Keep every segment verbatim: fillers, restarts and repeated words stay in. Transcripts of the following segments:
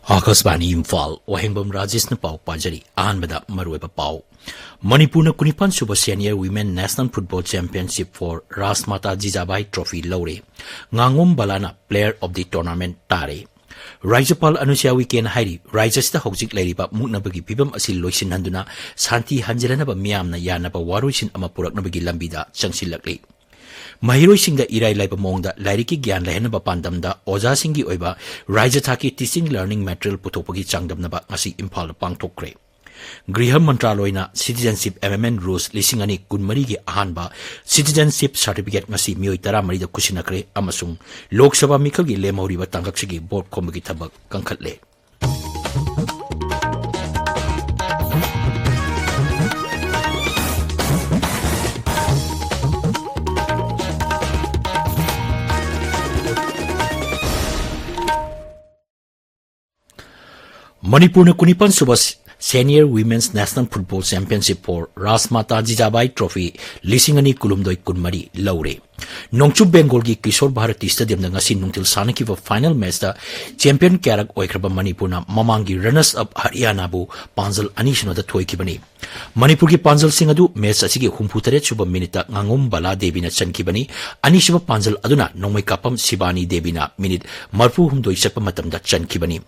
ꯑꯥꯀꯥꯁꯕꯥꯅꯤ ꯏꯝꯐꯥꯜ, ꯋꯥꯍꯦꯡꯕꯝ ꯔꯥꯖꯦꯁꯅ ꯄꯥꯎ ꯄꯥꯖꯔꯤ꯫ ꯑꯍꯥꯟꯕꯗ ꯃꯔꯨꯑꯣꯏꯕ ꯄꯥꯎ꯫ ꯃꯅꯤꯄꯨꯔꯅ ꯀꯨꯟꯅꯤꯄꯥꯟ ꯁꯨꯕ Senior Women National Football Championship for ꯔꯥꯖꯃꯥꯇꯥ ꯖꯤꯖꯥꯕꯥꯏ trophy ꯂꯧꯔꯦ꯫ ꯉꯥꯉꯣꯝ ꯕꯂꯥꯅ player of the tournament ꯇꯥꯔꯦ꯫ ꯔꯥꯖ꯭ꯌꯄꯥꯜ ꯑꯅꯨꯁ꯭ꯌꯥ ꯎꯏꯀꯦꯅ ꯍꯥꯏꯔꯤ, ꯔꯥꯖ꯭ꯌꯁꯤꯗ ꯍꯧꯖꯤꯛ ꯂꯩꯔꯤꯕ ꯃꯨꯛꯅꯕꯒꯤ ꯐꯤꯕꯝ ꯑꯁꯤ ꯂꯣꯏꯁꯤꯟꯍꯟꯗꯨꯅ ꯁꯥꯟꯇꯤ ꯍꯟꯖꯤꯜꯍꯟꯅꯕ ꯃꯤꯌꯥꯝꯅ ꯌꯥꯅꯕ ꯋꯥꯔꯣꯏꯁꯤꯟ ꯑꯃ ꯄꯨꯔꯛꯅꯕꯒꯤ ꯂꯝꯕꯤꯗ ꯆꯪꯁꯤꯜꯂꯛꯂꯤ꯫ ꯃꯍꯩꯔꯣꯏꯁꯤꯡꯗ ꯏꯔꯥꯏ ꯂꯥꯏꯕ ꯃꯑꯣꯡꯗ ꯂꯥꯏꯔꯤꯛꯀꯤ ꯒ꯭ꯌꯥꯟ ꯂꯩꯍꯟꯅꯕ ꯄꯥꯟꯗꯝꯗ ꯑꯣꯖꯥꯁꯤꯡꯒꯤ ꯑꯣꯏꯕ ꯔꯥꯖ꯭ꯌ ꯊꯥꯛꯀꯤ teaching learning material ꯄꯨꯊꯣꯛꯄꯒꯤ ꯆꯥꯡꯗꯝꯅꯕ ꯉꯁꯤ ꯏꯝꯐꯥꯜꯗ ꯄꯥꯡꯊꯣꯛꯈ꯭ꯔꯦ꯫ ꯒ꯭ꯔꯤꯍ ꯃꯟꯇ꯭ꯔꯥꯂꯣꯏꯅ Citizenship Amendment Rules ꯂꯤꯁꯤꯡ ꯑꯅꯤ ꯀꯨꯟꯃꯔꯤꯒꯤ ꯑꯍꯥꯟꯕ citizenship certificate ꯉꯁꯤ ꯃꯤꯑꯣꯏ ꯇꯔꯥꯃꯔꯤꯗ ꯈꯨꯠꯁꯤꯟꯅꯈ꯭ꯔꯦ ꯑꯃꯁꯨꯡ ꯂꯣꯛ ꯁꯚꯥ ꯃꯤꯈꯜꯒꯤ ꯂꯦꯝꯍꯧꯔꯤꯕ ꯇꯥꯡꯀꯛꯁꯤꯒꯤ vote ꯈꯣꯝꯕꯒꯤ ꯊꯕꯛ ꯀꯟꯈꯠꯂꯦ꯫ ꯃꯅꯤꯄꯨꯔꯅ ꯀꯨꯟꯅꯤꯄꯥꯟ ꯁꯨꯕ Senior Women's National Football Championship for ꯔꯥꯖꯃꯥꯇꯥ ꯖꯤꯖꯥꯕꯥꯏ trophy ꯂꯤꯁꯤꯡ ꯑꯅꯤ ꯀꯨꯟꯍꯨꯝꯗꯣꯏ ꯀꯨꯟꯃꯔꯤ ꯂꯧꯔꯦ꯫ ꯅꯣꯡꯆꯨꯞ ꯕꯦꯡꯒꯣꯜꯒꯤ ꯀꯤꯁꯣꯔ ꯚꯥꯔꯇꯤ stadiumꯗ ꯉꯁꯤ ꯅꯨꯡꯊꯤꯜ ꯁꯥꯟꯅꯈꯤꯕ final matchꯇ champion ꯀꯌꯥꯔꯛ ꯑꯣꯏꯈ꯭ꯔꯕ ꯃꯅꯤꯄꯨꯔꯅ ꯃꯃꯥꯡꯒꯤ runners up ꯍꯔꯤꯌꯥꯅꯥꯕꯨ ꯄꯥꯟꯖꯜ ꯑꯅꯤ ꯁꯨꯞꯅꯗ ꯊꯣꯏꯈꯤꯕꯅꯤ꯫ ꯃꯅꯤꯄꯨꯔꯒꯤ ꯄꯥꯟꯖꯜꯁꯤꯡ ꯑꯗꯨ match ꯑꯁꯤꯒꯤ ꯍꯨꯝꯐꯨ ꯇꯔꯦꯠ ꯁꯨꯕ minuteꯇ ꯉꯥꯉꯣꯝ ꯕꯂꯥ ꯗꯦꯕꯤꯅ ꯆꯟꯈꯤꯕꯅꯤ꯫ ꯑꯅꯤꯁꯨꯕ ꯄꯥꯟꯖꯜ ꯑꯗꯨꯅ ꯅꯣꯡꯃꯩꯀꯥꯞꯄꯝ ꯁꯤꯕꯥꯅꯤ ꯗꯦꯕꯤꯅ minute ꯃꯔꯤꯐꯨ ꯍꯨꯝꯗꯣꯏ ꯆꯠꯄ ꯃꯇꯝꯗ ꯆꯟꯈꯤꯕꯅꯤ꯫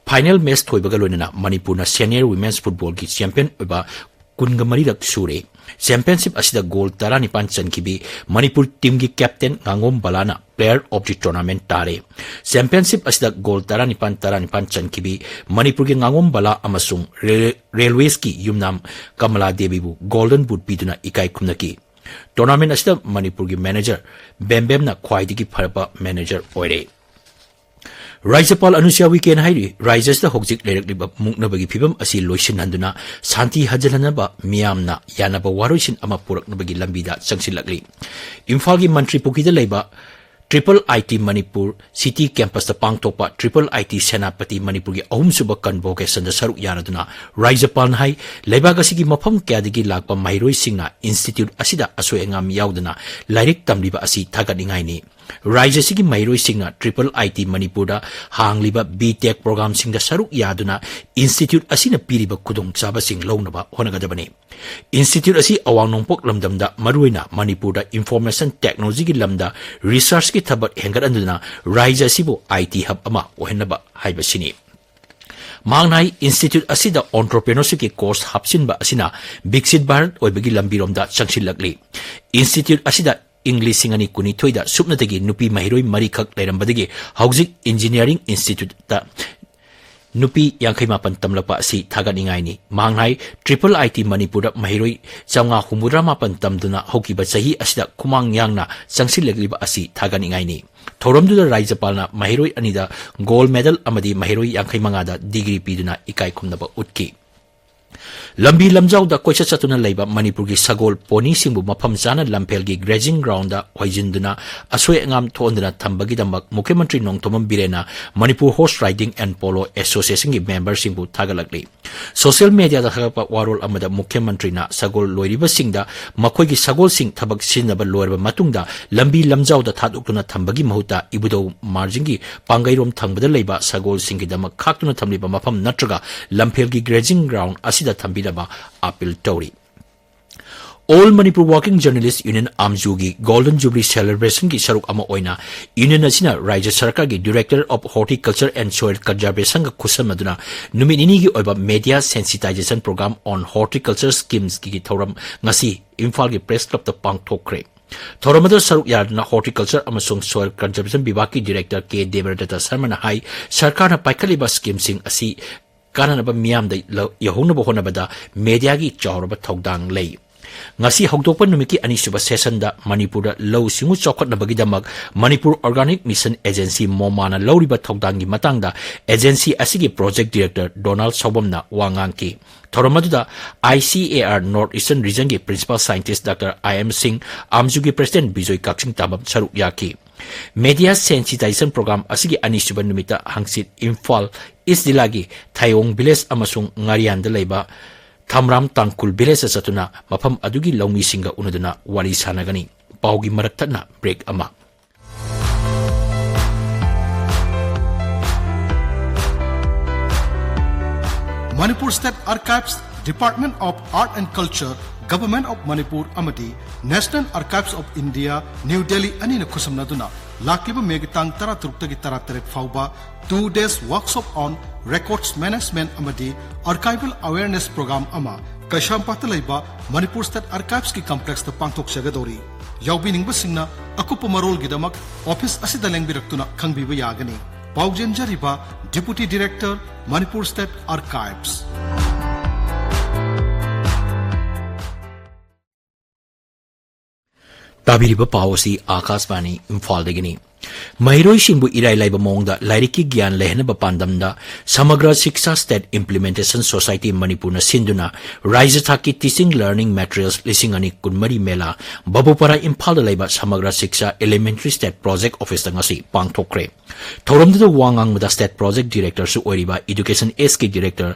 Final match ꯊꯣꯏꯕꯒ ꯂꯣꯏꯅꯅ ꯃꯅꯤꯄꯨꯔꯅ Senior Women's Footballꯒꯤ champion ꯑꯣꯏꯕ ꯀꯨꯟꯒ ꯃꯔꯤꯔꯛ ꯁꯨꯔꯦ꯫ Championship ꯑꯁꯤꯗ goal ꯇꯔꯥꯅꯤꯄꯥꯟ ꯆꯟꯈꯤꯕꯤ Manipur teamꯒꯤ captain ꯉꯥꯉꯣꯝ ꯕꯂꯥꯅ player of the tournament ꯇꯥꯔꯦ꯫ Championship ꯑꯁꯤꯗ goal ꯇꯔꯥꯅꯤꯄꯥꯟ, ꯇꯔꯥꯅꯤꯄꯥꯟ ꯆꯟꯈꯤꯕꯤ ꯃꯅꯤꯄꯨꯔꯒꯤ ꯉꯥꯉꯣꯝ ꯕꯂꯥ ꯑꯃꯁꯨꯡ ꯔꯦ-, Railwaysꯀꯤ ꯌꯨꯝꯅꯥꯝ ꯀꯃꯂꯥ ꯗꯦꯕꯤꯕꯨ Golden Boot ꯄꯤꯗꯨꯅ ꯏꯀꯥꯏ ꯈꯨꯝꯅꯈꯤ꯫ Tournament ꯑꯁꯤꯗ ꯃꯅꯤꯄꯨꯔꯒꯤ manager ꯕꯦꯝꯕꯦꯝꯅ ꯈ꯭ꯋꯥꯏꯗꯒꯤ ꯐꯔꯕ manager ꯑꯣꯏꯔꯦ꯫ ꯔꯥꯖ꯭ꯌꯄꯥꯜ ꯑꯅꯨꯁ꯭ꯌꯥ ꯎꯏꯀꯦꯅ ꯍꯥꯏꯔꯤ, ꯔꯥꯖ꯭ꯌꯁꯤꯗ ꯍꯧꯖꯤꯛ ꯂꯩꯔꯛꯂꯤꯕ ꯃꯨꯛꯅꯕꯒꯤ ꯐꯤꯕꯝ ꯑꯁꯤ ꯂꯣꯏꯁꯤꯟꯍꯟꯗꯨꯅ ꯁꯥꯟꯇꯤ ꯍꯟꯖꯤꯜꯍꯟꯅꯕ ꯃꯤꯌꯥꯝꯅ ꯌꯥꯅꯕ ꯋꯥꯔꯣꯏꯁꯤꯟ ꯑꯃ ꯄꯨꯔꯛꯅꯕꯒꯤ ꯂꯝꯕꯤꯗ ꯆꯪꯁꯤꯜꯂꯛꯂꯤ꯫ ꯏꯝꯐꯥꯜꯒꯤ ꯃꯟꯇ꯭ꯔꯤ ꯄꯨꯈ꯭ꯔꯤꯗ ꯂꯩꯕ Triple I T Manipur City Campusꯇ ꯄꯥꯡꯊꯣꯛꯄ Triple I T ꯁꯦꯅꯥꯄꯇꯤ ꯃꯅꯤꯄꯨꯔꯒꯤ ꯑꯍꯨꯝꯁꯨꯕ convocationꯗ ꯁꯔꯨꯛ ꯌꯥꯅꯗꯨꯅ ꯔꯥꯖ꯭ꯌꯄꯥꯜꯅ ꯍꯥꯏ, ꯂꯩꯕꯥꯛ ꯑꯁꯤꯒꯤ ꯃꯐꯝ ꯀꯌꯥꯗꯒꯤ ꯂꯥꯛꯄ ꯃꯍꯩꯔꯣꯏꯁꯤꯡꯅ institute ꯑꯁꯤꯗ ꯑꯁꯣꯏ ꯑꯉꯥꯝ ꯌꯥꯎꯗꯅ ꯂꯥꯏꯔꯤꯛ ꯇꯝꯂꯤꯕ ꯑꯁꯤ ꯊꯥꯒꯠꯅꯤꯡꯉꯥꯏꯅꯤ꯫ ꯔꯥꯖ꯭ꯌ ꯑꯁꯤꯒꯤ ꯃꯍꯩꯔꯣꯏꯁꯤꯡꯅ ꯇ꯭ꯔꯤꯄꯜ ꯑꯥꯏ ꯇꯤ ꯃꯅꯤꯄꯨꯔꯗ ꯍꯥꯡꯂꯤꯕ ꯕꯤ ꯇꯦꯛ ꯄ꯭ꯔꯣꯒ꯭ꯔꯥꯝꯁꯤꯡꯗ ꯁꯔꯨꯛ ꯌꯥꯗꯨꯅ ꯏꯟꯁꯇꯤꯇ꯭ꯌꯨꯠ ꯑꯁꯤꯅ ꯄꯤꯔꯤꯕ ꯈꯨꯗꯣꯡꯆꯥꯕꯁꯤꯡ ꯂꯧꯅꯕ ꯍꯣꯠꯅꯒꯗꯕꯅꯤ꯫ ꯏꯟꯁꯇꯤꯇ꯭ꯌꯨꯠ ꯑꯁꯤ ꯑꯋꯥꯡ ꯅꯣꯡꯄꯣꯛ ꯂꯝꯗꯝꯗ, ꯃꯔꯨꯑꯣꯏꯅ ꯃꯅꯤꯄꯨꯔꯗ, ꯏꯟꯐꯣꯔꯃꯦꯁꯟ ꯇꯦꯛꯅꯣꯂꯣꯖꯤꯒꯤ ꯂꯝꯗ ꯔꯤꯁꯔꯆꯀꯤ ꯊꯕꯛ ꯍꯦꯟꯒꯠꯍꯟꯗꯨꯅ ꯔꯥꯖ꯭ꯌ ꯑꯁꯤꯕꯨ ꯑꯥꯏ ꯇꯤ ꯍꯕ ꯑꯃ ꯑꯣꯏꯍꯟꯅꯕ ꯍꯥꯏꯕꯁꯤꯅꯤ꯫ ꯃꯍꯥꯛꯅ ꯍꯥꯏ, ꯏꯟꯁꯇꯤꯇ꯭ꯌꯨꯠ ꯑꯁꯤꯗ ꯑꯣꯟꯇꯔꯄ꯭ꯔꯤꯅꯔꯁꯤꯞꯀꯤ ꯀꯣꯔꯁ ꯍꯥꯞꯆꯤꯟꯕ ꯑꯁꯤꯅ ꯕꯤꯛꯁꯤꯠ ꯚꯥꯔꯠ ꯑꯣꯏꯕꯒꯤ ꯂꯝꯕꯤꯔꯣꯝꯗ ꯆꯪꯁꯤꯜꯂꯛꯂꯤ꯫ ꯏꯟꯁꯇꯤꯇ꯭ꯌꯨꯠ ꯑꯁꯤꯗ ꯏꯪ ꯂꯤꯁꯤꯡ ꯑꯅꯤ ꯀꯨꯟꯅꯤꯊꯣꯏꯗ ꯁꯨꯞꯅꯇꯒꯤ ꯅꯨꯄꯤ ꯃꯍꯩꯔꯣꯏ ꯃꯔꯤꯈꯛ ꯂꯩꯔꯝꯕꯗꯒꯤ ꯍꯧꯖꯤꯛ ꯏꯟꯖꯤꯅꯤꯌꯥꯔꯤꯡ ꯏꯟꯁꯇꯤꯇ꯭ꯌꯨꯠꯇ ꯅꯨꯄꯤ ꯌꯥꯡꯈꯩ ꯃꯥꯄꯟ ꯇꯝꯂꯛꯄ ꯑꯁꯤ ꯊꯥꯒꯠꯅꯤꯡꯉꯥꯏꯅꯤ꯫ ꯃꯍꯥꯛꯅ ꯍꯥꯏ, ꯇ꯭ꯔꯤꯄꯜ ꯑꯥꯏ ꯇꯤ ꯃꯅꯤꯄꯨꯔꯗ ꯃꯍꯩꯔꯣꯏ ꯆꯥꯝꯃꯉꯥ ꯍꯨꯝꯐꯨꯇꯔꯥ ꯃꯥꯄꯟ ꯇꯝꯗꯨꯅ ꯍꯧꯈꯤꯕ ꯆꯍꯤ ꯑꯁꯤꯗ ꯈꯨꯃꯥꯡ ꯌꯥꯡꯅ ꯆꯪꯁꯤꯜꯂꯛꯂꯤꯕ ꯑꯁꯤ ꯊꯥꯒꯠꯅꯤꯡꯉꯥꯏꯅꯤ꯫ ꯊꯧꯔꯝꯗꯨꯗ ꯔꯥꯖ꯭ꯌꯄꯥꯜꯅ ꯃꯍꯩꯔꯣꯏ ꯑꯅꯤꯗ ꯒꯣꯜꯗ ꯃꯦꯗꯜ ꯑꯃꯗꯤ ꯃꯍꯩꯔꯣꯏ ꯌꯥꯡꯈꯩ ꯃꯉꯥꯗ ꯗꯤꯒ꯭ꯔꯤ ꯄꯤꯗꯨꯅ ꯏꯀꯥꯏ ꯈꯨꯝꯅꯕ ꯎꯠꯈꯤ꯫ ꯂꯝꯕꯤ ꯂꯝꯖꯥꯎꯗ ꯀꯣꯏꯆꯠ ꯆꯠꯇꯨꯅ ꯂꯩꯕ ꯃꯅꯤꯄꯨꯔꯒꯤ ꯁꯒꯣꯜ ꯄꯣꯅꯤꯁꯤꯡꯕꯨ ꯃꯐꯝ ꯆꯥꯅ ꯂꯝꯐꯦꯜꯒꯤ ꯒ꯭ꯔꯦꯖꯤꯡ ꯒ꯭ꯔꯥꯎꯟꯗ ꯍꯣꯏꯖꯤꯟꯗꯨꯅ ꯑꯁꯣꯏ ꯑꯉꯥꯝ ꯊꯣꯛꯍꯟꯗꯅ ꯊꯝꯕꯒꯤꯗꯃꯛ ꯃꯨꯈ꯭ꯌ ꯃꯟꯇ꯭ꯔꯤ ꯅꯣꯡꯊꯣꯝꯕꯝ ꯕꯤꯔꯦꯟꯅ Manipur horse riding and polo ꯑꯦꯁꯣꯁꯤꯌꯦꯁꯟꯒꯤ ꯃꯦꯝꯕꯔꯁꯤꯡꯕꯨ ꯊꯥꯒꯠꯂꯛꯂꯤ꯫ ꯁꯣꯁꯤꯌꯦꯜ ꯃꯦꯗꯤꯌꯥꯗ ꯊꯥꯒꯠꯄ ꯋꯥꯔꯣꯜ ꯑꯃꯗ ꯃꯨꯈ꯭ꯌ ꯃꯟꯇ꯭ꯔꯤꯅ ꯁꯒꯣꯜ ꯂꯣꯏꯔꯤꯕꯁꯤꯡꯗ ꯃꯈꯣꯏꯒꯤ ꯁꯒꯣꯜꯁꯤꯡ ꯊꯕꯛ ꯁꯤꯖꯤꯟꯅꯕ ꯂꯣꯏꯔꯕ ꯃꯇꯨꯡꯗ ꯂꯝꯕꯤ ꯂꯝꯖꯥꯎꯗ ꯊꯥꯗꯣꯛꯇꯨꯅ ꯊꯝꯕꯒꯤ ꯃꯍꯨꯠꯇ ꯏꯕꯨꯙꯧ ꯃꯥꯔꯖꯤꯡꯒꯤ ꯄꯥꯡꯒꯩꯔꯣꯝ ꯊꯪꯕꯗ ꯂꯩꯕ ꯁꯒꯣꯜꯁꯤꯡꯒꯤꯗꯃꯛ ꯈꯥꯛꯇꯨꯅ ꯊꯝꯂꯤꯕ ꯃꯐꯝ ꯅꯠꯇ꯭ꯔꯒ ꯂꯝꯐꯦꯜꯒꯤ ꯒ꯭ꯔꯦꯖꯤꯡ ꯒ꯭ꯔꯥꯎꯟ ꯑꯁꯤꯗ ꯊꯝꯕꯤꯅꯕ ꯑꯥꯄꯤꯜ ꯇꯧꯔꯤ꯫ All Manipur Working Journalist Union, ꯑꯥꯝꯖꯨꯒꯤ ꯒꯣꯜꯗꯟ ꯖꯨꯕꯤꯂꯤ ꯁꯦꯂꯦꯕ꯭ꯔꯦꯁꯟꯒꯤ ꯁꯔꯨꯛ ꯑꯃ ꯑꯣꯏꯅ ꯌꯨꯅꯤꯌꯟ ꯑꯁꯤꯅ ꯔꯥꯖ꯭ꯌ ꯁꯔꯀꯥꯔꯒꯤ Director of Horticulture and Soil Conservationꯒ ꯈꯨꯠꯁꯝꯅꯗꯨꯅ ꯅꯨꯃꯤꯠ ꯅꯤꯅꯤꯒꯤ ꯑꯣꯏꯕ Media Sensitization Program on Horticulture Schemesꯀꯤ ꯊꯧꯔꯝ ꯉꯁꯤ ꯏꯝꯐꯥꯜꯒꯤ ꯄ꯭ꯔꯦꯁ ꯀ꯭ꯂꯕꯇ ꯄꯥꯡꯊꯣꯛꯈ꯭ꯔꯦ꯫ ꯊꯧꯔꯝ ꯑꯗꯨꯗ ꯁꯔꯨꯛ ꯌꯥꯗꯨꯅ ꯍꯣꯔꯇꯤꯀꯜꯆꯔ ꯑꯃꯁꯨꯡ ꯁꯣꯏꯜ ꯀꯟꯖꯔꯕꯦꯁꯟ ꯕꯤꯚꯥꯒꯀꯤ ꯗꯤꯔꯦꯛꯇꯔ ꯀꯦ ꯗꯦꯕꯔꯗꯠꯇ ꯁꯔꯃꯅ ꯍꯥꯏ, ꯁꯔꯀꯥꯔꯅ ꯄꯥꯏꯈꯠꯂꯤꯕ ꯁ꯭ꯀꯤꯝꯁꯤꯡ ꯑꯁꯤ ꯀꯥꯟꯅꯅꯕ ꯃꯤꯌꯥꯝꯗ ꯂꯧ-, ꯌꯧꯍꯧꯅꯕ ꯍꯣꯠꯅꯕꯗ ꯃꯦꯗꯤꯌꯥꯒꯤ ꯆꯥꯎꯔꯕ ꯊꯧꯗꯥꯡ ꯂꯩ꯫ ꯉꯁꯤ ꯍꯧꯗꯣꯛꯄ ꯅꯨꯃꯤꯠꯀꯤ ꯑꯅꯤꯁꯨꯕ ꯁꯦꯁꯟꯗ ꯃꯅꯤꯄꯨꯔꯗ ꯂꯧꯎ ꯁꯤꯡꯎ ꯆꯥꯎꯈꯠꯅꯕꯒꯤꯗꯃꯛ ꯃꯅꯤꯄꯨꯔ ꯑꯣꯔꯒꯥꯅꯤꯛ ꯃꯤꯁꯟ ꯑꯦꯖꯦꯟꯁꯤ ꯃꯣꯃꯥꯅ ꯂꯧꯔꯤꯕ ꯊꯧꯗꯥꯡꯒꯤ ꯃꯇꯥꯡꯗ ꯑꯦꯖꯦꯟꯁꯤ ꯑꯁꯤꯒꯤ ꯄ꯭ꯔꯣꯖꯦꯛ ꯗꯤꯔꯦꯛꯇꯔ ꯗꯣꯅꯥꯜꯗ ꯁꯥꯎꯕꯝꯅ ꯋꯥ ꯉꯥꯡꯈꯤ꯫ ꯊꯧꯔꯝ ꯑꯗꯨꯗ I C A R North Eastern Regionꯒꯤ Principal Scientist doctor I M ꯁꯤꯡ, ꯑꯥꯝꯖꯨꯒꯤ ꯄ꯭ꯔꯦꯁꯤꯗꯦꯟꯠ ꯕꯤꯖꯣꯏ ꯀꯥꯛꯆꯤꯡ ꯇꯥꯕꯝ ꯁꯔꯨꯛ ꯌꯥꯈꯤ꯫ ꯃꯦꯗꯤꯌꯥ ꯁꯦꯟꯁꯤꯇꯥꯏꯖꯦꯁꯟ ꯄ꯭ꯔꯣꯒ꯭ꯔꯥꯝ ꯑꯁꯤꯒꯤ ꯑꯅꯤꯁꯨꯕ ꯅꯨꯃꯤꯠꯇ ꯍꯪꯆꯤꯠ ꯏꯝꯐꯥꯜ ꯏꯁ ꯖꯤꯂꯥꯒꯤ ꯊꯥꯏꯑꯣꯡ ꯚꯤꯂꯦꯖ ꯑꯃꯁꯨꯡ ꯉꯥꯔꯤꯌꯥꯟꯗ ꯂꯩꯕ ꯊꯝꯔꯥꯝ ꯇꯥꯡꯈꯨꯜ ꯚꯤꯂꯦꯖꯇ ꯆꯠꯇꯨꯅ ꯃꯐꯝ ꯑꯗꯨꯒꯤ ꯂꯧꯃꯤꯁꯤꯡꯒ ꯎꯅꯗꯨꯅ ꯋꯥꯔꯤ ꯁꯥꯟꯅꯒꯅꯤ꯫ ꯄꯥꯎꯒꯤ ꯃꯔꯛ ꯊꯠꯅ ꯕ꯭ꯔꯦꯛ ꯑꯃ꯫ Manipur State Archives, Department of Art and Culture, Government of Manipur ꯑꯃꯗꯤ National Archives of India, New Delhi ꯑꯅꯤꯅ ꯈꯨꯠꯁꯝꯅꯗꯨꯅ ꯂꯥꯛꯂꯤꯕ ꯃꯦꯒꯤ ꯇꯥꯡ ꯇꯔꯥꯇꯔꯨꯛꯇꯒꯤ ꯇꯔꯥꯇꯔꯦꯠ ꯐꯥꯎꯕ two days workshop on records management ꯑꯃꯗꯤ archival awareness program ꯑꯃ ꯀꯩꯁꯥꯝꯄꯥꯠꯇ ꯂꯩꯕ Manipur State Archives ꯀꯤ complex ꯇ ꯄꯥꯡꯊꯣꯛꯆꯒꯗꯧꯔꯤ꯫ ꯌꯥꯎꯕꯤꯅꯤꯡꯕꯁꯤꯡꯅ ꯑꯀꯨꯞꯄ ꯃꯔꯣꯜꯒꯤꯗꯃꯛ office ꯑꯁꯤꯗ ꯂꯦꯡꯕꯤꯔꯛꯇꯨꯅ ꯈꯪꯕꯤꯕ ꯌꯥꯒꯅꯤ꯫ ꯄꯥꯎꯖꯦꯟꯖꯔꯤꯕ Deputy Director, Manipur State Archives꯫ ꯇꯥꯕꯤꯔꯤꯕ ꯄꯥꯎ ꯑꯁꯤ ꯑꯥꯀꯥꯁꯕꯥꯅꯤ ꯏꯝꯐꯥꯜꯗꯒꯤꯅꯤ꯫ ꯃꯍꯩꯔꯣꯏꯁꯤꯡꯕꯨ ꯏꯔꯥꯏ ꯂꯥꯏꯕ ꯃꯑꯣꯡꯗ ꯂꯥꯏꯔꯤꯛꯀꯤ ꯒ꯭ꯌꯥꯟ ꯂꯩꯍꯟꯅꯕ ꯄꯥꯟꯗꯝꯗ ꯁꯃꯒ꯭ꯔ ꯁꯤꯛꯁꯥ State Implementation Society ꯃꯅꯤꯄꯨꯔꯅ ꯁꯤꯟꯗꯨꯅ ꯔꯥꯏꯖ꯭ꯌ ꯊꯥꯛꯀꯤ Teaching Learning Materials ꯂꯤꯁꯤꯡ ꯑꯅꯤ ꯀꯨꯟꯃꯔꯤ ꯃꯦꯂꯥ ꯕꯕꯨꯄꯥꯔꯥ ꯏꯝꯐꯥꯜꯗ ꯂꯩꯕ ꯁꯃꯒ꯭ꯔ ꯁꯤꯛꯁꯥ Elementary State Project Office ꯇ ꯉꯁꯤ ꯄꯥꯡꯊꯣꯛꯈ꯭ꯔꯦ꯫ ꯊꯧꯔꯝꯗꯨꯗ ꯋꯥ ꯉꯥꯡꯕꯗ State Project Director ꯁꯨ ꯑꯣꯏꯔꯤꯕ Education S ꯀꯤ Director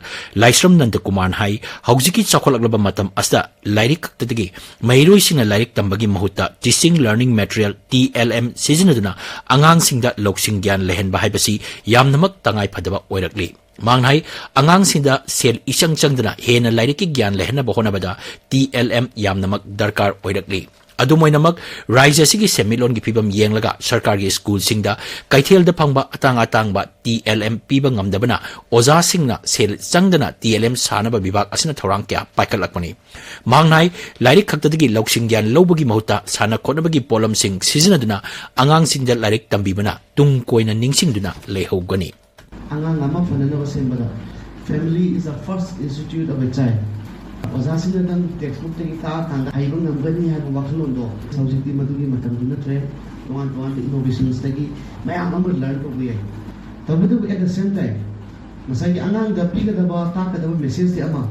ꯂꯥꯏꯁ꯭ꯔꯝ ꯅꯟꯗꯀꯨꯃꯥꯔꯅ ꯍꯥꯏ, ꯍꯧꯖꯤꯛꯀꯤ ꯆꯥꯎꯈꯠꯂꯛꯂꯕ ꯃꯇꯝ ꯑꯁꯤꯗ ꯂꯥꯏꯔꯤꯛ ꯈꯛꯇꯗꯒꯤ ꯃꯍꯩꯔꯣꯏꯁꯤꯡꯅ ꯂꯥꯏꯔꯤꯛ ꯇꯝꯕꯒꯤ ꯃꯍꯨꯠꯇ Teaching Learning Material, T L M, ꯁꯤꯖꯤꯟꯅꯗꯨꯅ ꯑꯉꯥꯡꯁꯤꯡꯗ ꯂꯧꯁꯤꯡ ꯒ꯭ꯌꯥꯟ ꯂꯩꯍꯟꯕ ꯍꯥꯏꯕꯁꯤ ꯌꯥꯝꯅꯃꯛ ꯇꯉꯥꯏ ꯐꯗꯕ ꯑꯣꯏꯔꯛꯂꯤ꯫ ꯃꯍꯥꯛꯅ ꯍꯥꯏ, ꯑꯉꯥꯡꯁꯤꯡꯗ ꯁꯦꯜ ꯏꯆꯪ ꯆꯪꯗꯅ ꯍꯦꯟꯅ ꯂꯥꯏꯔꯤꯛꯀꯤ ꯒ꯭ꯌꯥꯟ ꯂꯩꯍꯟꯅꯕ ꯍꯣꯠꯅꯕꯗ T L M ꯌꯥꯝꯅꯃꯛ ꯗꯔꯀꯥꯔ ꯑꯣꯏꯔꯛꯂꯤ꯫ ꯑꯗꯨꯝ ꯑꯣꯏꯅꯃꯛ, ꯔꯥꯏꯖ꯭ꯌ ꯑꯁꯤꯒꯤ ꯁꯦꯟꯃꯤꯠꯂꯣꯟꯒꯤ ꯐꯤꯕꯝ ꯌꯦꯡꯂꯒ ꯁꯔꯀꯥꯔꯒꯤ ꯁ꯭ꯀꯨꯜꯁꯤꯡꯗ ꯀꯩꯊꯦꯜꯗ ꯐꯪꯕ ꯑꯇꯥꯡ ꯑꯇꯥꯡꯕ T L M ꯄꯤꯕ ꯉꯝꯗꯕꯅ ꯑꯣꯖꯥꯁꯤꯡꯅ ꯁꯦꯜ ꯆꯪꯗꯅ T L M ꯁꯥꯅꯕ ꯕꯤꯚꯥꯒ ꯑꯁꯤꯅ ꯊꯧꯔꯥꯡ ꯀꯌꯥ ꯄꯥꯏꯈꯠꯂꯛꯄꯅꯤ꯫ ꯃꯍꯥꯛꯅ ꯍꯥꯏ, ꯂꯥꯏꯔꯤꯛ ꯈꯛꯇꯗꯒꯤ ꯂꯧꯁꯤꯡ ꯒ꯭ꯌꯥꯟ ꯂꯧꯕꯒꯤ ꯃꯍꯨꯠꯇ ꯁꯥꯟꯅ ꯈꯣꯠꯅꯕꯒꯤ ꯄꯣꯠꯂꯝꯁꯤꯡ ꯁꯤꯖꯤꯟꯅꯗꯨꯅ ꯑꯉꯥꯡꯁꯤꯡꯗ ꯂꯥꯏꯔꯤꯛ ꯇꯝꯕꯤꯕꯅ ꯇꯨꯡ ꯀꯣꯏꯅ ꯅꯤꯡꯁꯤꯡꯗꯨꯅ ꯂꯩꯍꯧꯒꯅꯤ꯫ ꯑꯉꯥꯡ ꯑꯃ ꯐꯅꯅꯕ ꯁꯦꯝꯕꯗ family is the first institute of a child꯫ ꯑꯣꯖꯥꯁꯤꯡꯅꯗꯪ textbook ꯇꯒꯤ ꯇꯥꯛꯑꯀꯥꯟꯗ ꯍꯩꯕ ꯉꯝꯒꯅꯤ ꯍꯥꯏꯕ ꯋꯥꯈꯜꯂꯣꯟꯗꯣ ꯍꯧꯖꯤꯛꯇꯤ ꯃꯗꯨꯒꯤ ꯃꯇꯝꯗꯨ ꯅꯠꯇ꯭ꯔꯦ꯫ ꯇꯣꯉꯥꯟ ꯇꯣꯉꯥꯟꯕ innovations ꯇꯒꯤ ꯃꯌꯥꯝ ꯑꯃ learn ꯇꯧꯕ ꯌꯥꯏ꯫ ꯇꯧꯕꯇꯕꯨ at the same time ꯉꯁꯥꯏꯒꯤ ꯑꯉꯥꯡꯗ ꯄꯤꯒꯗꯕ, ꯇꯥꯛꯀꯗꯕ message ꯇꯤ ꯑꯃ,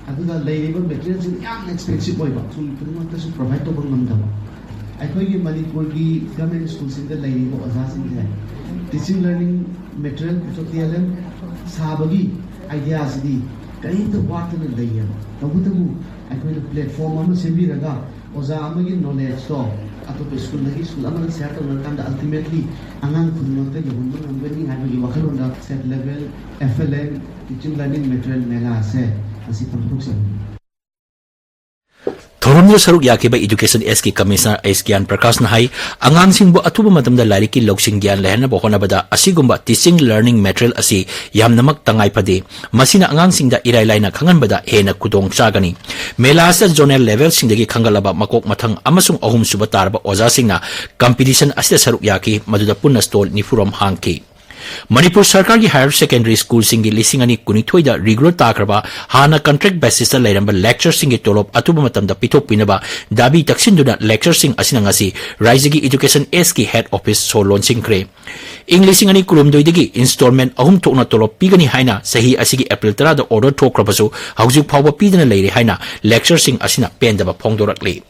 ꯑꯗꯨꯒ ꯂꯩꯔꯤꯕ material ꯁꯤꯡ ꯌꯥꯝꯅ expensive ꯑꯣꯏꯕ, ꯁ꯭ꯀꯨꯜ ꯈꯨꯗꯤꯡꯃꯛꯇꯁꯨ provide ꯇꯧꯕ ꯉꯝꯗꯕ꯫ ꯑꯩꯈꯣꯏꯒꯤ ꯃꯅꯤꯄꯨꯔꯒꯤ government ꯁ꯭ꯀꯨꯜꯁꯤꯡꯗ ꯂꯩꯔꯤꯕ ꯑꯣꯖꯥꯁꯤꯡꯁꯦ teaching learning material, T L M ꯁꯥꯕꯒꯤ idea ꯁꯤꯗꯤ ꯀꯔꯤꯝꯇ ꯋꯥꯠꯇꯅ ꯂꯩꯌꯦꯕ꯫ ꯇꯧꯕꯇꯕꯨ ꯑꯩꯈꯣꯏꯅ platform ꯑꯃ ꯁꯦꯝꯕꯤꯔꯒ ꯑꯣꯖꯥ ꯑꯃꯒꯤ knowledge ꯇꯣ ꯑꯇꯣꯞꯄ ꯁ꯭ꯀꯨꯜꯗꯒꯤ ꯁ꯭ꯀꯨꯜ ꯑꯃꯗ share ꯇꯧꯅꯔꯀꯥꯟꯗ ultimately ꯑꯉꯥꯡ ꯈꯨꯗꯤꯡꯃꯛꯇ ꯌꯧꯍꯟꯕ ꯉꯝꯒꯅꯤ ꯍꯥꯏꯕꯒꯤ ꯋꯥꯈꯜꯂꯣꯟꯗ state level, F L N, Teaching Learning Material Mela ꯑꯁꯦ ꯉꯁꯤ ꯄꯥꯡꯊꯣꯛꯆꯕꯅꯤ꯫ ꯊꯧꯔꯝꯗꯨꯗ ꯁꯔꯨꯛ ꯌꯥꯈꯤꯕ Education Sꯀꯤ Commissioner ꯑꯦꯁ ꯒ꯭ꯌꯥꯟ ꯄ꯭ꯔꯀꯥꯁꯅ ꯍꯥꯏ, ꯑꯉꯥꯡꯁꯤꯡꯕꯨ ꯑꯊꯨꯕ ꯃꯇꯝꯗ ꯂꯥꯏꯔꯤꯛꯀꯤ ꯂꯧꯁꯤꯡ ꯒ꯭ꯌꯥꯟ ꯂꯩꯍꯟꯅꯕ ꯍꯣꯠꯅꯕꯗ ꯑꯁꯤꯒꯨꯝꯕ teaching learning material ꯑꯁꯤ ꯌꯥꯝꯅꯃꯛ ꯇꯉꯥꯏ ꯐꯗꯦ꯫ ꯃꯁꯤꯅ ꯑꯉꯥꯡꯁꯤꯡꯗ ꯏꯔꯥꯏ ꯂꯥꯏꯅ ꯈꯪꯍꯟꯕꯗ ꯍꯦꯟꯅ ꯈꯨꯗꯣꯡ ꯆꯥꯒꯅꯤ꯫ ꯃꯦꯂꯥ ꯑꯁꯤꯗ zonal levelꯁꯤꯡꯗꯒꯤ ꯈꯟꯒꯠꯂꯕ ꯃꯀꯣꯛ ꯃꯊꯪ ꯑꯃꯁꯨꯡ ꯑꯍꯨꯝꯁꯨꯕ ꯇꯥꯔꯕ ꯑꯣꯖꯥꯁꯤꯡꯅ competition ꯑꯁꯤꯗ ꯁꯔꯨꯛ ꯌꯥꯈꯤ, ꯃꯗꯨꯗ ꯄꯨꯟꯅ stall ꯅꯤꯐꯨ ꯔꯣꯝ ꯍꯥꯡꯈꯤ꯫ ꯃꯅꯤꯄꯨꯔ ꯁꯔꯀꯥꯔꯒꯤ higher secondary schoolꯁꯤꯡꯒꯤ ꯂꯤꯁꯤꯡ ꯑꯅꯤ ꯀꯨꯟꯅꯤꯊꯣꯏꯗ regular ꯇꯥꯈ꯭ꯔꯕ ꯍꯥꯟꯅ contract basisꯇ ꯂꯩꯔꯝꯕ lecturerꯁꯤꯡꯒꯤ ꯇꯣꯂꯣꯞ ꯑꯊꯨꯕ ꯃꯇꯝꯗ ꯄꯤꯊꯣꯛꯄꯤꯅꯕ ꯗꯥꯕꯤ ꯇꯛꯁꯤꯟꯗꯨꯅ lecturerꯁꯤꯡ ꯑꯁꯤꯅ ꯉꯁꯤ ꯔꯥꯏꯖ꯭ꯌꯒꯤ Education Sꯒꯤ head office ꯁꯣ ꯂꯣꯟꯁꯤꯟꯈ꯭ꯔꯦ꯫ ꯏꯪ ꯂꯤꯁꯤꯡ ꯑꯅꯤ ꯀꯨꯟꯍꯨꯝꯗꯣꯏꯗꯒꯤ installment ꯑꯍꯨꯝ ꯊꯣꯛꯅ ꯇꯣꯂꯣꯞ ꯄꯤꯒꯅꯤ ꯍꯥꯏꯅ ꯆꯍꯤ ꯑꯁꯤꯒꯤ April ꯇꯔꯥꯗ order ꯊꯣꯛꯈ꯭ꯔꯕꯁꯨ ꯍꯧꯖꯤꯛ ꯐꯥꯎꯕ ꯄꯤꯗꯅ ꯂꯩꯔꯦ ꯍꯥꯏꯅ lecturerꯁꯤꯡ ꯑꯁꯤꯅ ꯄꯦꯟꯗꯕ ꯐꯣꯡꯗꯣꯔꯛꯂꯤ꯫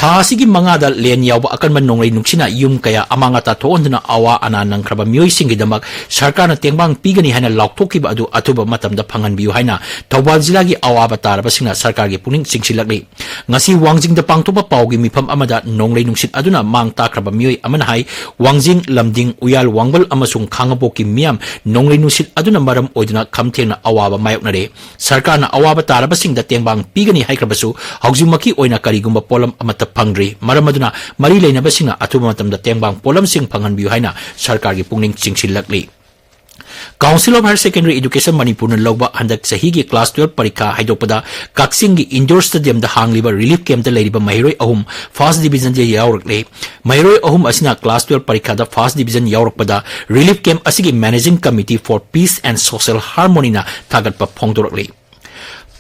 ꯊꯥ ꯑꯁꯤꯒꯤ ꯃꯉꯥꯗ ꯂꯦꯟ ꯌꯥꯎꯕ ꯑꯀꯟꯕ ꯅꯣꯡꯂꯩ ꯅꯨꯡꯁꯤꯠꯅ ꯌꯨꯝ ꯀꯌꯥ ꯑꯃꯥꯡ ꯑꯇꯥ ꯊꯣꯛꯍꯟꯗꯨꯅ ꯑꯋꯥ ꯑꯅꯥ ꯅꯪꯈ꯭ꯔꯕ ꯃꯤꯑꯣꯏꯁꯤꯡꯒꯤꯗꯃꯛ ꯁꯔꯀꯥꯔꯅ ꯇꯦꯡꯕꯥꯡ ꯄꯤꯒꯅꯤ ꯍꯥꯏꯅ ꯂꯥꯎꯊꯣꯛꯈꯤꯕ ꯑꯗꯨ ꯑꯊꯨꯕ ꯃꯇꯝꯗ ꯐꯪꯍꯟꯕꯤꯌꯨ ꯍꯥꯏꯅ ꯊꯧꯕꯥꯜ ꯖꯤꯂꯥꯒꯤ ꯑꯋꯥꯕ ꯇꯥꯔꯕꯁꯤꯡꯅ ꯁꯔꯀꯥꯔꯒꯤ ꯄꯨꯛꯅꯤꯡ ꯆꯤꯡꯁꯤꯜꯂꯛꯂꯤ꯫ ꯉꯁꯤ ꯋꯥꯡꯖꯤꯡꯗ ꯄꯥꯡꯊꯣꯛꯄ ꯄꯥꯎꯒꯤ ꯃꯤꯐꯝ ꯑꯃꯗ ꯅꯣꯡꯂꯩ ꯅꯨꯡꯁꯤꯠ ꯑꯗꯨꯅ ꯃꯥꯡ ꯇꯥꯛꯈ꯭ꯔꯕ ꯃꯤꯑꯣꯏ ꯑꯃꯅ ꯍꯥꯏ, ꯋꯥꯡꯖꯤꯡ, ꯂꯝꯗꯤꯡ, ꯎꯌꯥꯜ, ꯋꯥꯡꯕꯜ ꯑꯃꯁꯨꯡ ꯈꯥꯡꯉꯕꯣꯛꯀꯤ ꯃꯤꯌꯥꯝ ꯅꯣꯡꯂꯩ ꯅꯨꯡꯁꯤꯠ ꯑꯗꯨꯅ ꯃꯔꯝ ꯑꯣꯏꯗꯨꯅ ꯈꯝꯊꯦꯡꯅ ꯑꯋꯥꯕ ꯃꯥꯌꯣꯛꯅꯔꯦ꯫ ꯁꯔꯀꯥꯔꯅ ꯑꯋꯥꯕ ꯇꯥꯔꯕꯁꯤꯡꯗ ꯇꯦꯡꯕꯥꯡ ꯄꯤꯒꯅꯤ ꯍꯥꯏꯈ꯭ꯔꯕꯁꯨ ꯍꯧꯖꯤꯛꯃꯛꯀꯤ ꯑꯣꯏꯅ ꯀꯔꯤꯒꯨꯝꯕ ꯄꯣꯠꯂꯝ ꯑꯃꯠꯇ ꯐꯪꯗ꯭ꯔꯤ꯫ ꯃꯔꯝ ꯑꯗꯨꯅ ꯃꯔꯤ ꯂꯩꯅꯕꯁꯤꯡꯅ ꯑꯊꯨꯕ ꯃꯇꯝꯗ ꯇꯦꯡꯕꯥꯡ ꯄꯣꯠꯂꯝꯁꯤꯡ ꯐꯪꯍꯟꯕꯤꯌꯨ ꯍꯥꯏꯅ ꯁꯔꯀꯥꯔꯒꯤ ꯄꯨꯛꯅꯤꯡ ꯆꯤꯡꯁꯤꯜꯂꯛꯂꯤ꯫ Council of Higher Secondary Education ꯃꯅꯤꯄꯨꯔꯅ ꯂꯧꯕ ꯍꯟꯗꯛ ꯆꯍꯤꯒꯤ class twelve ꯄꯔꯤꯈꯥ ꯍꯥꯏꯗꯣꯛꯄꯗ ꯀꯛꯆꯤꯡꯒꯤ indoor stadiumꯗ ꯍꯥꯡꯂꯤꯕ relief campꯇ ꯂꯩꯔꯤꯕ ꯃꯍꯩꯔꯣꯏ ꯑꯍꯨꯝ first divisionꯗ ꯌꯥꯎꯔꯛꯂꯦ꯫ ꯃꯍꯩꯔꯣꯏ ꯑꯍꯨꯝ ꯑꯁꯤꯅ class twelve ꯄꯔꯤꯈꯥꯗ first division ꯌꯥꯎꯔꯛꯄꯗ relief camp ꯑꯁꯤꯒꯤ Managing Committee for Peace and Social Harmonyꯅ ꯊꯥꯒꯠꯄ ꯐꯣꯡꯗꯣꯔꯛꯂꯤ꯫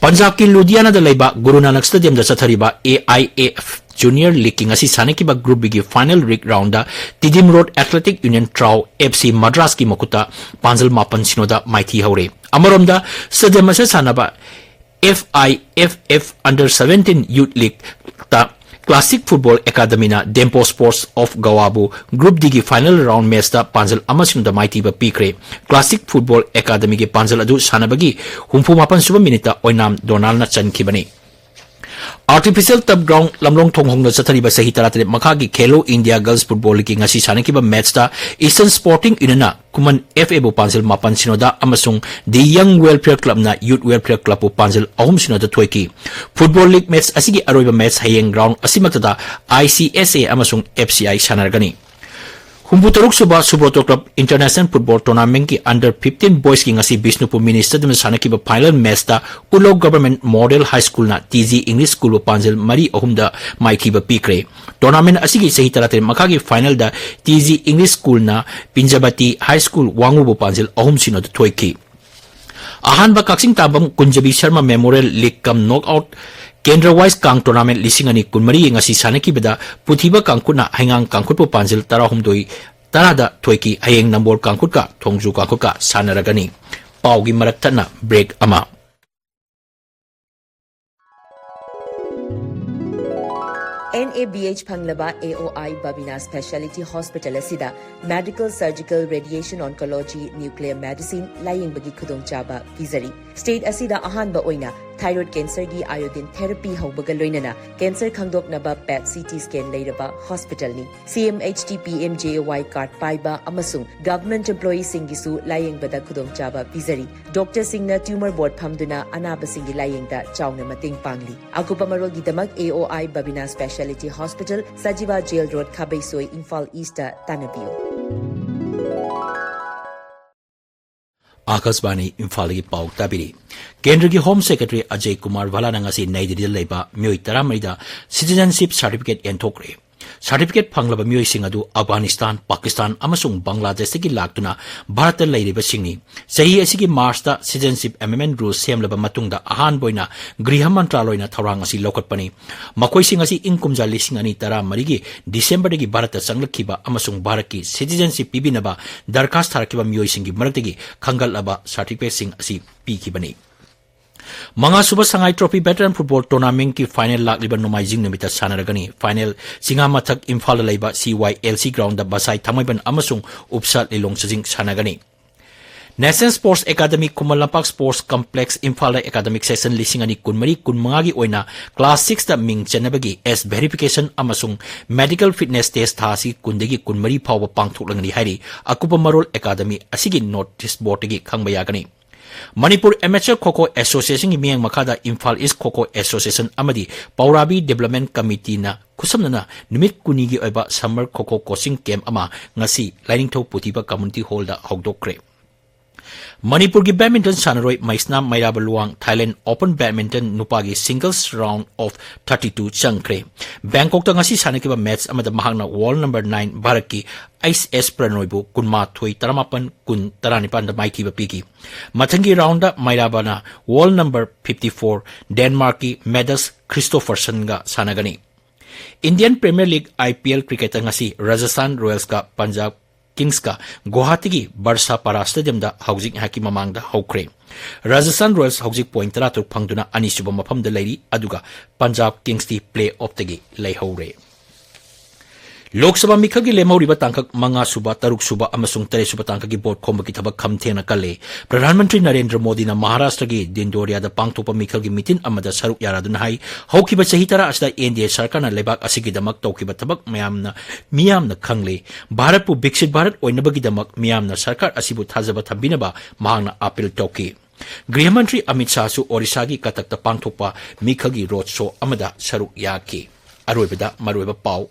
ꯄꯟꯖꯥꯕꯀꯤ ꯂꯨꯙꯤꯌꯥꯅꯥꯗ ꯂꯩꯕ ꯒꯨꯔꯨ ꯅꯥꯅꯛ stadiumꯗ ꯆꯠꯊꯔꯤꯕ AIAF Junior Leagueꯀꯤ ꯉꯁꯤ ꯁꯥꯟꯅꯈꯤꯕ Group Bꯒꯤ final rig roundꯗ Tiddim Road Athletic Union Trao FC Madrasꯀꯤ ꯃꯈꯨꯠꯇ ꯄꯥꯟꯖꯜ ꯃꯥꯄꯟ ꯁꯤꯅꯣꯗ ꯃꯥꯏꯊꯤ ꯍꯧꯔꯦ꯫ ꯑꯃꯔꯣꯝꯗ stadium ꯑꯁꯤꯗ ꯁꯥꯟꯅꯕ FIFF Under seventeen Youth Leagueꯇ Classic Football Academyꯅ Dempo Sports of Goaꯕꯨ Group Dꯒꯤ final round matchꯇ ꯄꯥꯟꯖꯜ ꯑꯃ ꯁꯤꯅꯣꯗ ꯃꯥꯏꯊꯤꯕ ꯄꯤꯈ꯭ꯔꯦ꯫ Classic Football Academyꯒꯤ ꯄꯥꯟꯖꯜ ꯑꯗꯨ ꯁꯥꯟꯅꯕꯒꯤ ꯍꯨꯝꯐꯨ ꯃꯥꯄꯟ ꯁꯨꯕ minuteꯇ ꯑꯣꯏꯅꯥꯝ ꯗꯣꯅꯥꯜꯅ ꯆꯟꯈꯤꯕꯅꯤ꯫ Artificial Turf Ground ꯂꯝꯂꯣꯡ ꯊꯣꯡ ꯍꯣꯡꯅ ꯆꯠꯊꯔꯤꯕ ꯆꯍꯤ ꯇꯔꯥꯇꯔꯦꯠ ꯃꯈꯥꯒꯤ Khelo India Girls Football Leagueꯀꯤ ꯉꯁꯤ ꯁꯥꯟꯅꯈꯤꯕ matchꯇ Eastern Sporting Unionꯅ ꯈꯨꯃꯟ F Aꯕꯨ ꯄꯥꯟꯖꯤꯜ ꯃꯥꯄꯟ ꯁꯤꯅꯣꯗ ꯑꯃꯁꯨꯡ The Young Welfare Clubꯅ Youth Welfare Clubꯄꯨ ꯄꯥꯟꯖꯤꯜ ꯑꯍꯨꯝ ꯁꯤꯅꯣꯗ ꯊꯣꯏꯈꯤ꯫ Football League match ꯑꯁꯤꯒꯤ ꯑꯔꯣꯏꯕ match ꯍꯌꯦꯡ round ꯑꯁꯤꯃꯛꯇꯗ I C S A ꯑꯃꯁꯨꯡ F C I ꯁꯥꯟꯅꯔꯒꯅꯤ꯫ ꯍꯨꯝꯐꯨꯇꯔꯨꯛ ꯁꯨꯕ Subroto Club International Football Tournamentꯀꯤ Under fifteen Boysꯀꯤ ꯉꯁꯤ ꯕꯤꯁꯅꯨꯄꯨꯔ Mini Stadiumꯗ ꯁꯥꯟꯅꯈꯤꯕ final matchꯇ ꯎꯂꯣ Government Model High Schoolꯅ T G English Schoolꯕꯨ ꯄꯥꯟꯖꯤꯜ ꯃꯔꯤ ꯑꯍꯨꯝꯗ ꯃꯥꯏꯊꯤꯕ ꯄꯤꯈ꯭ꯔꯦ꯫ Tournament ꯑꯁꯤꯒꯤ ꯆꯍꯤ ꯇꯔꯥꯇꯔꯦꯠ ꯃꯈꯥꯒꯤ finalꯗ T G English Schoolꯅ ꯄꯤꯟꯖꯕꯇꯤ High School ꯋꯥꯉꯨꯕꯨ ꯄꯥꯟꯖꯤꯜ ꯑꯍꯨꯝ ꯁꯤꯅꯣꯗ ꯊꯣꯏꯈꯤ꯫ ꯑꯍꯥꯟꯕ ꯀꯛꯆꯤꯡ ꯇꯥꯕꯝ ꯀꯨꯟꯖꯕꯤ Sharma Memorial League cum Knockout Kendra Wise ꯀꯥꯡ Tournament ꯂꯤꯁꯤꯡ ꯑꯅꯤ ꯀꯨꯟꯃꯔꯤꯒꯤ ꯉꯁꯤ ꯁꯥꯟꯅꯈꯤꯕꯗ ꯄꯨꯊꯤꯕ ꯀꯥꯡꯈꯨꯠꯅ ꯍꯩꯉꯥꯡ ꯀꯥꯡꯈꯨꯠꯄꯨ ꯄꯥꯟꯖꯤꯜ ꯇꯔꯥꯍꯨꯝꯗꯣꯏ ꯇꯔꯥꯗ ꯊꯣꯏꯈꯤ꯫ ꯍꯌꯦꯡ ꯅꯝꯕꯣꯜ ꯀꯥꯡꯈꯨꯠꯀ ꯊꯣꯡꯖꯨ ꯀꯥꯡꯈꯨꯠꯀ ꯁꯥꯟꯅꯔꯒꯅꯤ꯫ ꯄꯥꯎꯒꯤ ꯃꯔꯛ ꯊꯠꯅ break ꯑꯃ꯫ N A B H ꯐꯪꯂꯕ A O I Babina Speciality Hospital ꯑꯁꯤꯗ Medical, Surgical, Radiation Oncology, Nuclear Medicine ꯂꯥꯌꯦꯡꯕꯒꯤ ꯈꯨꯗꯣꯡꯆꯥꯕ ꯄꯤꯖꯔꯤ꯫ State ꯑꯁꯤꯗ ꯑꯍꯥꯟꯕ ꯑꯣꯏꯅ thyroid cancerꯒꯤ iodine therapy ꯍꯧꯕꯒ ꯂꯣꯏꯅꯅ cancer ꯈꯪꯗꯣꯛꯅꯕ PET C T scan ꯂꯩꯔꯕ hospitalꯅꯤ꯫ C M H T P M J A Y card ꯄꯥꯏꯕ ꯑꯃꯁꯨꯡ government employeeꯁꯤꯡꯒꯤꯁꯨ ꯂꯥꯌꯦꯡꯕꯗ ꯈꯨꯗꯣꯡꯆꯥꯕ ꯄꯤꯖꯔꯤ꯫ Doctorꯁꯤꯡꯅ tumor board ꯐꯝꯗꯨꯅ ꯑꯅꯥꯕꯁꯤꯡꯒꯤ ꯂꯥꯌꯦꯡꯗ ꯆꯥꯎꯅ ꯃꯇꯦꯡ ꯄꯥꯡꯂꯤ꯫ ꯑꯀꯨꯞꯄ ꯃꯔꯣꯜꯒꯤꯗꯃꯛ A O I Babina Speciality Hospital, Sajiwa Jail Road, ꯈꯥꯕꯩꯁꯣꯏ, Imphal Eastꯇ ꯇꯥꯟꯅꯕꯤꯌꯨ꯫ ꯑꯥꯀꯥꯁꯕꯥꯅꯤ ꯏꯝꯐꯥꯜꯗꯒꯤ ꯄꯥꯎ ꯇꯥꯕꯤꯔꯤ꯫ ꯀꯦꯟꯗ꯭ꯔꯒꯤ Home Secretary ꯑꯖꯌ ꯀꯨꯃꯥꯔ ꯚꯜꯂꯥꯅ ꯉꯁꯤ ꯅꯩ ꯗꯤꯜꯂꯤꯗ ꯂꯩꯕ ꯃꯤꯑꯣꯏ ꯇꯔꯥꯃꯔꯤꯗ citizenship certificate ꯌꯦꯟꯊꯣꯛꯈ꯭ꯔꯦ꯫ Certificate ꯐꯪꯂꯕ ꯃꯤꯑꯣꯏꯁꯤꯡ ꯑꯗꯨ ꯑꯐꯒꯥꯅꯤꯁꯇꯥꯟ, ꯄꯥꯀꯤꯁꯇꯥꯟ ꯑꯃꯁꯨꯡ ꯕꯪꯒ꯭ꯂꯥꯗꯦꯁꯇꯒꯤ ꯂꯥꯛꯇꯨꯅ ꯚꯥꯔꯠꯇ ꯂꯩꯔꯤꯕꯁꯤꯡꯅꯤ꯫ ꯆꯍꯤ ꯑꯁꯤꯒꯤ ꯃꯥꯔꯆꯇ citizenship amendment rule ꯁꯦꯝꯂꯕ ꯃꯇꯨꯡꯗ ꯑꯍꯥꯟꯕ ꯑꯣꯏꯅ ꯒ꯭ꯔꯤꯍ ꯃꯟꯇ꯭ꯔꯥꯂꯣꯏꯅ ꯊꯧꯔꯥꯡ ꯑꯁꯤ ꯂꯧꯈꯠꯄꯅꯤ꯫ ꯃꯈꯣꯏꯁꯤꯡ ꯑꯁꯤ ꯏꯪ ꯀꯨꯝꯖꯥ ꯂꯤꯁꯤꯡ ꯑꯅꯤ ꯇꯔꯥꯃꯔꯤꯒꯤ ꯗꯤꯁꯦꯝꯕꯔꯗꯒꯤ ꯚꯥꯔꯠꯇ ꯆꯪꯂꯛꯈꯤꯕ ꯑꯃꯁꯨꯡ ꯚꯥꯔꯠꯀꯤ citizenship ꯄꯤꯕꯤꯅꯕ ꯗꯔꯈꯥꯁ ꯊꯥꯔꯛꯈꯤꯕ ꯃꯤꯑꯣꯏꯁꯤꯡꯒꯤ ꯃꯔꯛꯇꯒꯤ ꯈꯟꯒꯠꯂꯕ certificateꯁꯤꯡ ꯑꯁꯤ ꯄꯤꯈꯤꯕꯅꯤ꯫ ꯃꯉꯥꯁꯨꯕ ꯁꯉꯥꯏ Trophy Veteran Football Tournamentꯀꯤ final ꯂꯥꯛꯂꯤꯕ ꯅꯣꯡꯃꯥꯏꯖꯤꯡ ꯅꯨꯃꯤꯠꯇ ꯁꯥꯟꯅꯔꯒꯅꯤ꯫ Final ꯆꯤꯉꯥꯃꯊꯛ ꯏꯝꯐꯥꯜꯗ ꯂꯩꯕ C Y L C groundꯗ ꯕꯁꯥꯏ ꯊꯥꯡꯃꯩꯕꯟ ꯑꯃꯁꯨꯡ ꯎꯞꯁꯥ ꯂꯤꯂꯣꯡ ꯁꯖꯤꯡ ꯁꯥꯟꯅꯒꯅꯤ꯫ National Sports Academy Khuman Lampak Sports Complex ꯏꯝꯐꯥꯜꯗ academic session ꯂꯤꯁꯤꯡ ꯑꯅꯤ ꯀꯨꯟꯃꯔꯤ ꯀꯨꯟꯃꯉꯥꯒꯤ ꯑꯣꯏꯅ class sixꯇ ꯃꯤꯡ ꯆꯟꯅꯕꯒꯤ age verification ꯑꯃꯁꯨꯡ medical fitness test ꯊꯥ ꯑꯁꯤ ꯀꯨꯟꯗꯒꯤ ꯀꯨꯟꯃꯔꯤ ꯐꯥꯎꯕ ꯄꯥꯡꯊꯣꯛꯂꯒꯅꯤ ꯍꯥꯏꯔꯤ꯫ ꯑꯀꯨꯞꯄ ꯃꯔꯣꯜ academy ꯑꯁꯤꯒꯤ notice boardꯇꯒꯤ ꯈꯪꯕ ꯌꯥꯒꯅꯤ꯫ ꯃꯅꯤꯄꯨꯔ Amateur Kho Kho Associationꯒꯤ ꯃꯤꯠꯌꯦꯡ ꯃꯈꯥꯗ Imphal East Kho Kho Association ꯑꯃꯗꯤ ꯄꯧꯔꯥꯕꯤ Development Committeeꯅ ꯈꯨꯠꯁꯝꯅꯅ ꯅꯨꯃꯤꯠ ꯀꯨꯟꯅꯤꯒꯤ ꯑꯣꯏꯕ summer Kho Kho coaching camp ꯑꯃ ꯉꯁꯤ ꯂꯥꯏꯅꯤꯡꯊꯧ ꯄꯨꯊꯤꯕ Community Hallꯗ ꯍꯧꯗꯣꯛꯈ꯭ꯔꯦ꯫ ꯃꯅꯤꯄꯨꯔꯒꯤ badminton ꯁꯥꯟꯅꯔꯣꯏ ꯃꯩꯁꯅꯥꯝ ꯃꯩꯔꯥꯕ ꯂꯨꯋꯥꯡ Thailand Open badminton ꯅꯨꯄꯥꯒꯤ singles round of thirty two ꯆꯪꯈ꯭ꯔꯦ꯫ ꯕꯦꯡꯀꯣꯛꯇ ꯉꯁꯤ ꯁꯥꯟꯅꯈꯤꯕ match ꯑꯃꯗ ꯃꯍꯥꯛꯅ world number nine ꯚꯥꯔꯠꯀꯤ ꯑꯩꯆ ꯑꯦꯁ ꯄ꯭ꯔꯅꯣꯏꯕꯨ ꯀꯨꯟꯃꯥꯊꯣꯏ ꯇꯔꯥꯃꯥꯄꯟ, ꯀꯨꯟ ꯇꯔꯥꯅꯤꯄꯥꯟꯗ ꯃꯥꯏꯊꯤꯕ ꯄꯤꯈꯤ꯫ ꯃꯊꯪꯒꯤ roundꯗ ꯃꯩꯔꯥꯕꯅ world number fifty four Denmarkꯀꯤ Magnus Christoffersenꯒ ꯁꯥꯟꯅꯒꯅꯤ꯫ Indian Premier League, I P L, cricketꯇ ꯉꯁꯤ Rajasthan Royalsꯀ Punjab Kingsꯀ ꯒꯨꯋꯥꯍꯥꯇꯤꯒꯤ ꯕꯔꯁꯥꯄꯥꯔꯥ Stadiumꯗ ꯍꯧꯖꯤꯛ ꯉꯥꯏꯍꯥꯛꯀꯤ ꯃꯃꯥꯡꯗ ꯍꯧꯈ꯭ꯔꯦ꯫ Rajasthan Royals ꯍꯧꯖꯤꯛ point ꯇꯔꯥꯇꯔꯨꯛ ꯐꯪꯗꯨꯅ ꯑꯅꯤꯁꯨꯕ ꯃꯐꯝꯗ ꯂꯩꯔꯤ, ꯑꯗꯨꯒ Punjab Kingsꯇꯤ play offꯇꯒꯤ ꯂꯩꯍꯧꯔꯦ꯫ ꯂꯣꯛ ꯁꯚꯥ ꯃꯤꯈꯜꯒꯤ ꯂꯦꯝꯍꯧꯔꯤꯕ ꯇꯥꯡꯀꯛ ꯃꯉꯥꯁꯨꯕ, ꯇꯔꯨꯛꯁꯨꯕ ꯑꯃꯁꯨꯡ ꯇꯔꯦꯠꯁꯨꯕ ꯇꯥꯡꯀꯛꯀꯤ vote ꯈꯣꯝꯕꯒꯤ ꯊꯕꯛ ꯈꯝ ꯊꯦꯡꯅ ꯀꯜꯂꯦ꯫ ꯄ꯭ꯔꯙꯥꯟ ꯃꯟꯇ꯭ꯔꯤ ꯅꯔꯦꯟꯗ꯭ꯔ ꯃꯣꯗꯤꯅ ꯃꯍꯥꯔꯥꯁꯇ꯭ꯔꯒꯤ ꯗꯤꯟꯗꯣꯔꯤꯌꯥꯗ ꯄꯥꯡꯊꯣꯛꯄ ꯃꯤꯈꯜꯒꯤ meeting ꯑꯃꯗ ꯁꯔꯨꯛ ꯌꯥꯔꯗꯨꯅ ꯍꯥꯏ, ꯍꯧꯈꯤꯕ ꯆꯍꯤ ꯇꯔꯥ ꯑꯁꯤꯗ N D A ꯁꯔꯀꯥꯔꯅ ꯂꯩꯕꯥꯛ ꯑꯁꯤꯒꯤꯗꯃꯛ ꯇꯧꯈꯤꯕ ꯊꯕꯛ ꯃꯌꯥꯝꯅ, ꯃꯤꯌꯥꯝꯅ ꯈꯪꯂꯦ꯫ ꯚꯥꯔꯠꯄꯨ ꯕꯤꯛꯁꯤꯠ ꯚꯥꯔꯠ ꯑꯣꯏꯅꯕꯒꯤꯗꯃꯛ ꯃꯤꯌꯥꯝꯅ ꯁꯔꯀꯥꯔ ꯑꯁꯤꯕꯨ ꯊꯥꯖꯕ ꯊꯝꯕꯤꯅꯕ ꯃꯍꯥꯛꯅ appeal ꯇꯧꯈꯤ꯫ ꯒ꯭ꯔꯤꯍ ꯃꯟꯇ꯭ꯔꯤ ꯑꯃꯤꯠ ꯁꯥꯍꯁꯨ ꯑꯣꯔꯤꯁꯥꯒꯤ ꯀꯇꯛꯇ ꯄꯥꯡꯊꯣꯛꯄ ꯃꯤꯈꯜꯒꯤ road show ꯑꯃꯗ ꯁꯔꯨꯛ ꯌꯥꯈꯤ꯫ ꯑꯔꯣꯏꯕꯗ ꯃꯔꯨꯑꯣꯏꯕ ꯄꯥꯎ꯫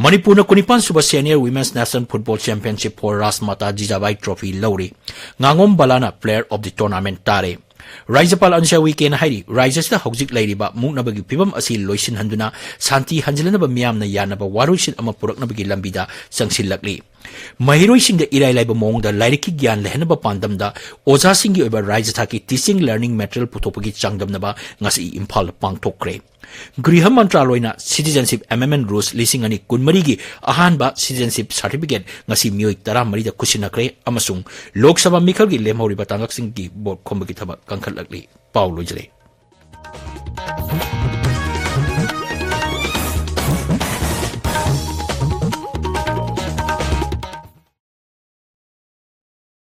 ꯃꯅꯤꯄꯨꯔꯅ ꯀꯨꯟꯅꯤꯄꯥꯟ ꯁꯨꯕ Senior Women's National Football Championship for Rajmata Jijabai Trophy ꯂꯧꯔꯤ꯫ ꯉꯥꯉꯣꯝ ꯕꯂꯥꯅ player of the tournament ꯇꯥꯔꯦ꯫ ꯔꯥꯖ꯭ꯌꯄꯥꯜ ꯑꯟꯁꯨꯌꯥ ꯎꯏꯀꯦꯅ ꯍꯥꯏꯔꯤ, ꯔꯥꯖ꯭ꯌꯁꯤꯗ ꯍꯧꯖꯤꯛ ꯂꯩꯔꯤꯕ ꯃꯨꯛꯅꯕꯒꯤ ꯐꯤꯚꯝ ꯑꯁꯤ ꯂꯣꯏꯁꯤꯟꯍꯟꯗꯨꯅ ꯁꯥꯟꯇꯤ ꯍꯟꯖꯤꯜꯍꯟꯅꯕ ꯃꯤꯌꯥꯝꯅ ꯌꯥꯅꯕ ꯋꯥꯔꯣꯏꯁꯤꯟ ꯑꯃ ꯄꯨꯔꯛꯅꯕꯒꯤ ꯂꯝꯕꯤꯗ ꯆꯪꯁꯤꯜꯂꯛꯂꯤ꯫ ꯃꯍꯩꯔꯣꯏꯁꯤꯡꯗ ꯏꯔꯥꯏ ꯂꯥꯏꯕ ꯃꯑꯣꯡꯗ ꯂꯥꯏꯔꯤꯛꯀꯤ ꯒ꯭ꯌꯥꯟ ꯂꯩꯍꯟꯅꯕ ꯄꯥꯟꯗꯝꯗ ꯑꯣꯖꯥꯁꯤꯡꯒꯤ ꯑꯣꯏꯕ ꯔꯥꯖ꯭ꯌ ꯊꯥꯛꯀꯤ teaching learning material ꯄꯨꯊꯣꯛꯄꯒꯤ ꯆꯥꯡꯗꯝꯅꯕ ꯉꯁꯤ ꯏꯝꯐꯥꯜꯗ ꯄꯥꯡꯊꯣꯛꯈ꯭ꯔꯦ꯫ ꯒ꯭ꯔꯤꯍ ꯃꯟꯇ꯭ꯔꯥꯂꯣꯏꯅ Citizenship Amendment Rules ꯂꯤꯁꯤꯡ ꯑꯅꯤ ꯀꯨꯟꯃꯔꯤꯒꯤ ꯑꯍꯥꯟꯕ citizenship certificate ꯉꯁꯤ ꯃꯤꯑꯣꯏ ꯇꯔꯥꯃꯔꯤꯗ ꯈꯨꯠꯁꯤꯟꯅꯈ꯭ꯔꯦ ꯑꯃꯁꯨꯡ ꯂꯣꯛ ꯁꯚꯥ ꯃꯤꯈꯜꯒꯤ ꯂꯦꯝꯍꯧꯔꯤꯕ ꯇꯥꯡꯀꯛꯁꯤꯡꯒꯤ vote ꯈꯣꯝꯕꯒꯤ ꯊꯕꯛ ꯀꯟꯈꯠꯂꯛꯂꯤ꯫ ꯄꯥꯎ ꯂꯣꯏꯖꯔꯦ꯫